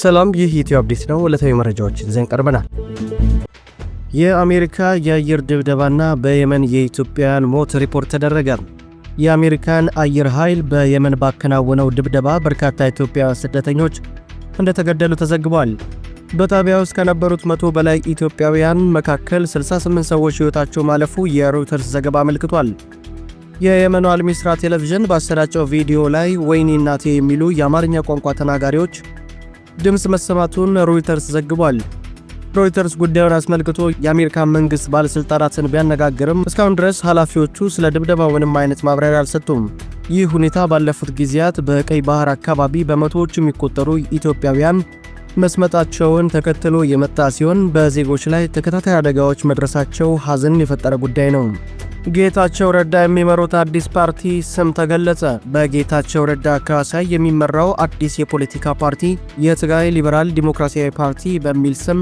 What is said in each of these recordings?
ሰላም፣ ይህ ኢትዮ አፕዴት ነው። ዕለታዊ መረጃዎችን ይዘን ቀርበናል። የአሜሪካ የአየር ድብደባና በየመን የኢትዮጵያውያን ሞት ሪፖርት ተደረገ። የአሜሪካን አየር ኃይል በየመን ባከናወነው ድብደባ በርካታ ኢትዮጵያውያን ስደተኞች እንደተገደሉ ተዘግቧል። በጣቢያ ውስጥ ከነበሩት 100 በላይ ኢትዮጵያውያን መካከል 68 ሰዎች ሕይወታቸው ማለፉ የሮይተርስ ዘገባ አመልክቷል። የየመኑ አልሚስራ ቴሌቪዥን ባሰራጨው ቪዲዮ ላይ "ወይኔ እናቴ" የሚሉ የአማርኛ ቋንቋ ተናጋሪዎች ድምፅ መሰማቱን ሮይተርስ ዘግቧል። ሮይተርስ ጉዳዩን አስመልክቶ የአሜሪካ መንግሥት ባለሥልጣናትን ቢያነጋግርም እስካሁን ድረስ ኃላፊዎቹ ስለ ድብደባው ምንም አይነት ማብራሪያ አልሰጡም። ይህ ሁኔታ ባለፉት ጊዜያት በቀይ ባህር አካባቢ በመቶዎች የሚቆጠሩ ኢትዮጵያውያን መስመጣቸውን ተከትሎ የመጣ ሲሆን፣ በዜጎች ላይ ተከታታይ አደጋዎች መድረሳቸው ሐዘን የፈጠረ ጉዳይ ነው። ጌታቸው ረዳ የሚመሩት አዲስ ፓርቲ ስም ተገለጸ። በጌታቸው ረዳ ካሳይ የሚመራው አዲስ የፖለቲካ ፓርቲ የትግራይ ሊበራል ዲሞክራሲያዊ ፓርቲ በሚል ስም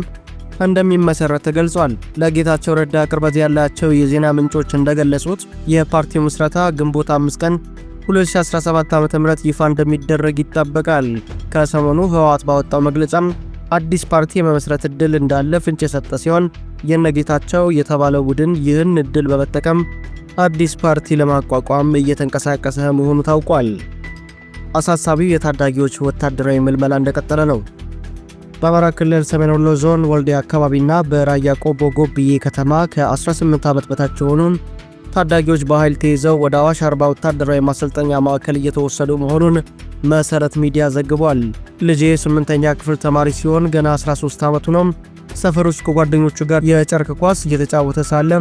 እንደሚመሰረት ተገልጿል። ለጌታቸው ረዳ ቅርበት ያላቸው የዜና ምንጮች እንደገለጹት የፓርቲው ምስረታ ግንቦት 5 ቀን 2017 ዓ.ም ይፋ እንደሚደረግ ይጠበቃል። ከሰሞኑ ህወሓት ባወጣው መግለጫም አዲስ ፓርቲ የመመስረት ዕድል እንዳለ ፍንጭ የሰጠ ሲሆን፣ የነጌታቸው የተባለው ቡድን ይህን ዕድል በመጠቀም አዲስ ፓርቲ ለማቋቋም እየተንቀሳቀሰ መሆኑ ታውቋል። አሳሳቢው የታዳጊዎች ወታደራዊ ምልመላ እንደቀጠለ ነው። በአማራ ክልል ሰሜን ወሎ ዞን ወልዲያ አካባቢና በራያ ቆቦ ጎብዬ ከተማ ከ18 ዓመት በታች የሆኑ ታዳጊዎች በኃይል ተይዘው ወደ አዋሽ አርባ ወታደራዊ ማሰልጠኛ ማዕከል እየተወሰዱ መሆኑን መሰረት ሚዲያ ዘግቧል። "ልጄ ስምንተኛ ክፍል ተማሪ ሲሆን ገና 13 ዓመቱ ነው። ሰፈር ውስጥ ከጓደኞቹ ጋር የጨርቅ ኳስ እየተጫወተ ሳለ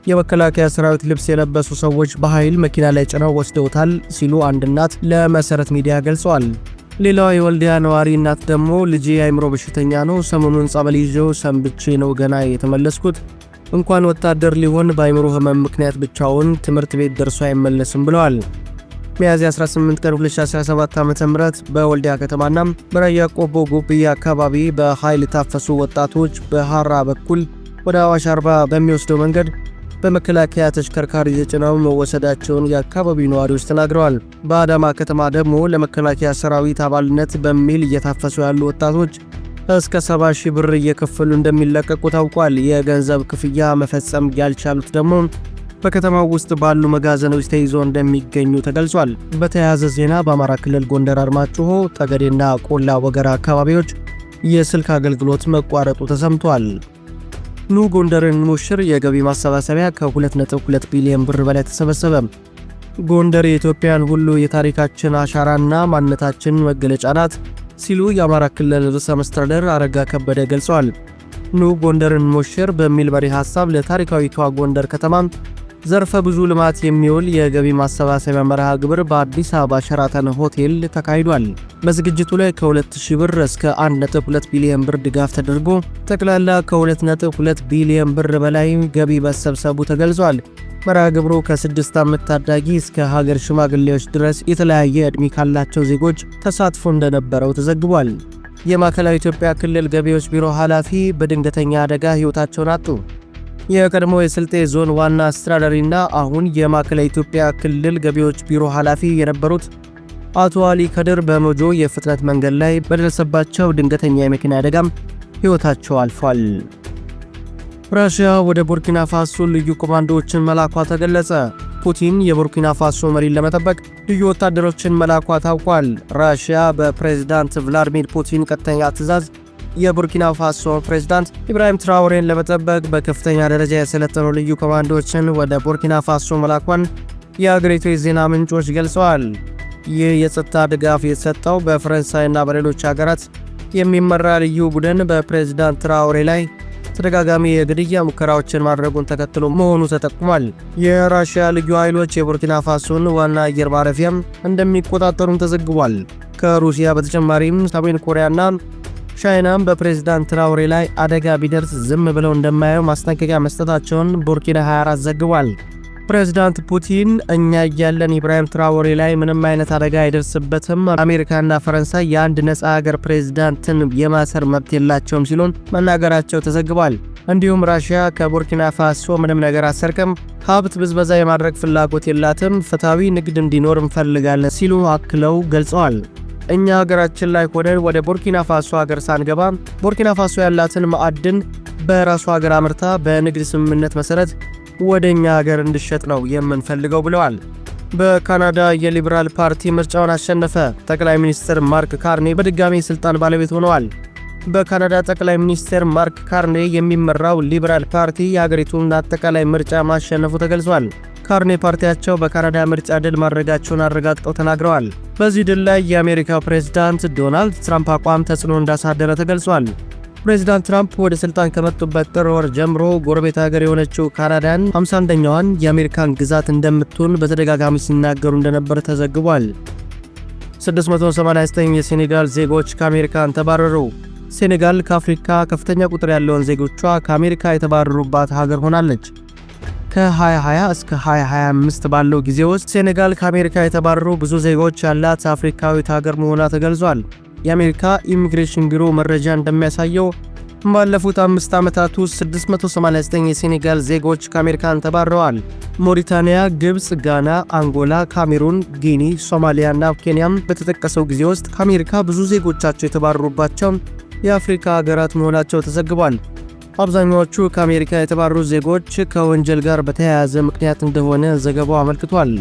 የመከላከያ ሰራዊት ልብስ የለበሱ ሰዎች በኃይል መኪና ላይ ጭነው ወስደውታል" ሲሉ አንድ እናት ለመሰረት ሚዲያ ገልጸዋል። ሌላዋ የወልዲያ ነዋሪ እናት ደግሞ "ልጄ የአእምሮ በሽተኛ ነው። ሰሞኑን ጸበል ይዤው ሰንብቼ ነው ገና የተመለስኩት። እንኳን ወታደር ሊሆን በአእምሮ ህመም ምክንያት ብቻውን ትምህርት ቤት ደርሶ አይመለስም" ብለዋል። ሚያዝያ 18 ቀን 2017 ዓ.ም በወልዲያ ከተማና በራያ ቆቦ ጎብዬ አካባቢ በኃይል የታፈሱ ወጣቶች በሐራ በኩል ወደ አዋሽ አርባ በሚወስደው መንገድ በመከላከያ ተሽከርካሪ ተጭነው መወሰዳቸውን የአካባቢው ነዋሪዎች ተናግረዋል። በአዳማ ከተማ ደግሞ ለመከላከያ ሰራዊት አባልነት በሚል እየታፈሱ ያሉ ወጣቶች እስከ 70 ሺህ ብር እየከፈሉ እንደሚለቀቁ ታውቋል። የገንዘብ ክፍያ መፈጸም ያልቻሉት ደግሞ በከተማው ውስጥ ባሉ መጋዘኖች ተይዞ እንደሚገኙ ተገልጿል። በተያያዘ ዜና በአማራ ክልል ጎንደር አርማጭሆ፣ ጠገዴና ቆላ ወገራ አካባቢዎች የስልክ አገልግሎት መቋረጡ ተሰምቷል። ኑ ጎንደርን እንሞሽር የገቢ ማሰባሰቢያ ከ2.2 ቢሊዮን ብር በላይ ተሰበሰበ። ጎንደር የኢትዮጵያን ሁሉ የታሪካችን አሻራና ማንነታችን መገለጫ ናት ሲሉ የአማራ ክልል ርዕሰ መስተዳድር አረጋ ከበደ ገልጸዋል። ኑ ጎንደርን እንሞሽር በሚል መሪ ሐሳብ ለታሪካዊቷ ጎንደር ከተማ ዘርፈ ብዙ ልማት የሚውል የገቢ ማሰባሰቢያ መርሃ ግብር በአዲስ አበባ ሸራተን ሆቴል ተካሂዷል። በዝግጅቱ ላይ ከ2000 ብር እስከ 1.2 ቢሊዮን ብር ድጋፍ ተደርጎ ጠቅላላ ከ2.2 ቢሊዮን ብር በላይ ገቢ መሰብሰቡ ተገልጿል። መርሃ ግብሩ ከ6 ዓመት ታዳጊ እስከ ሀገር ሽማግሌዎች ድረስ የተለያየ ዕድሜ ካላቸው ዜጎች ተሳትፎ እንደነበረው ተዘግቧል። የማዕከላዊ ኢትዮጵያ ክልል ገቢዎች ቢሮ ኃላፊ በድንገተኛ አደጋ ሕይወታቸውን አጡ። የቀድሞ የስልጤ ዞን ዋና አስተዳዳሪና አሁን የማዕከላዊ ኢትዮጵያ ክልል ገቢዎች ቢሮ ኃላፊ የነበሩት አቶ አሊ ከድር በሞጆ የፍጥነት መንገድ ላይ በደረሰባቸው ድንገተኛ የመኪና አደጋም ሕይወታቸው አልፏል። ራሽያ ወደ ቡርኪና ፋሶ ልዩ ኮማንዶዎችን መላኳ ተገለጸ። ፑቲን የቡርኪና ፋሶ መሪን ለመጠበቅ ልዩ ወታደሮችን መላኳ ታውቋል። ራሽያ በፕሬዝዳንት ቭላድሚር ፑቲን ቀጥተኛ ትዕዛዝ የቡርኪና ፋሶ ፕሬዝዳንት ኢብራሂም ትራውሬን ለመጠበቅ በከፍተኛ ደረጃ የሰለጠኑ ልዩ ኮማንዶዎችን ወደ ቡርኪና ፋሶ መላኳን የአገሪቱ የዜና ምንጮች ገልጸዋል። ይህ የጸጥታ ድጋፍ የተሰጠው በፈረንሳይና በሌሎች ሀገራት የሚመራ ልዩ ቡድን በፕሬዝዳንት ትራውሬ ላይ ተደጋጋሚ የግድያ ሙከራዎችን ማድረጉን ተከትሎ መሆኑ ተጠቁሟል። የራሽያ ልዩ ኃይሎች የቡርኪና ፋሶን ዋና አየር ማረፊያም እንደሚቆጣጠሩም ተዘግቧል። ከሩሲያ በተጨማሪም ሰሜን ኮሪያና ቻይናም በፕሬዝዳንት ትራውሬ ላይ አደጋ ቢደርስ ዝም ብለው እንደማያዩ ማስጠንቀቂያ መስጠታቸውን ቡርኪና 24 ዘግቧል። ፕሬዝዳንት ፑቲን "እኛ እያለን ኢብራሂም ትራውሬ ላይ ምንም አይነት አደጋ አይደርስበትም፣ አሜሪካና ፈረንሳይ የአንድ ነፃ ሀገር ፕሬዝዳንትን የማሰር መብት የላቸውም" ሲሉን መናገራቸው ተዘግቧል። እንዲሁም ራሽያ ከቡርኪና ፋሶ ምንም ነገር አትሰርቅም፣ ሀብት ብዝበዛ የማድረግ ፍላጎት የላትም፣ ፍትሐዊ ንግድ እንዲኖር እንፈልጋለን ሲሉ አክለው ገልጸዋል። እኛ ሀገራችን ላይ ሆነን ወደ ቡርኪና ፋሶ ሀገር ሳንገባ ቡርኪና ፋሶ ያላትን ማዕድን በራሷ ሀገር አምርታ በንግድ ስምምነት መሰረት ወደ እኛ ሀገር እንዲሸጥ ነው የምንፈልገው ብለዋል። በካናዳ የሊበራል ፓርቲ ምርጫውን አሸነፈ። ጠቅላይ ሚኒስትር ማርክ ካርኔ በድጋሚ የስልጣን ባለቤት ሆነዋል። በካናዳ ጠቅላይ ሚኒስትር ማርክ ካርኔ የሚመራው ሊበራል ፓርቲ የሀገሪቱን አጠቃላይ ምርጫ ማሸነፉ ተገልጿል። ካርኔ ፓርቲያቸው በካናዳ ምርጫ ድል ማድረጋቸውን አረጋግጠው ተናግረዋል። በዚህ ድል ላይ የአሜሪካው ፕሬዝዳንት ዶናልድ ትራምፕ አቋም ተጽዕኖ እንዳሳደረ ተገልጿል። ፕሬዚዳንት ትራምፕ ወደ ስልጣን ከመጡበት ጥር ወር ጀምሮ ጎረቤት ሀገር የሆነችው ካናዳን 51ኛዋን የአሜሪካን ግዛት እንደምትሆን በተደጋጋሚ ሲናገሩ እንደነበር ተዘግቧል። 689 የሴኔጋል ዜጎች ከአሜሪካን ተባረሩ። ሴኔጋል ከአፍሪካ ከፍተኛ ቁጥር ያለውን ዜጎቿ ከአሜሪካ የተባረሩባት ሀገር ሆናለች። ከ2020 እስከ 2025 ባለው ጊዜ ውስጥ ሴኔጋል ከአሜሪካ የተባረሩ ብዙ ዜጎች ያላት አፍሪካዊት ሀገር መሆኗ ተገልጿል። የአሜሪካ ኢሚግሬሽን ቢሮ መረጃ እንደሚያሳየው ባለፉት 5 ዓመታት ውስጥ 689 የሴኔጋል ዜጎች ከአሜሪካን ተባረዋል። ሞሪታንያ፣ ግብፅ፣ ጋና፣ አንጎላ፣ ካሜሩን፣ ጊኒ፣ ሶማሊያ እና ኬንያም በተጠቀሰው ጊዜ ውስጥ ከአሜሪካ ብዙ ዜጎቻቸው የተባረሩባቸው የአፍሪካ ሀገራት መሆናቸው ተዘግቧል። አብዛኛዎቹ ከአሜሪካ የተባረሩ ዜጎች ከወንጀል ጋር በተያያዘ ምክንያት እንደሆነ ዘገባው አመልክቷል።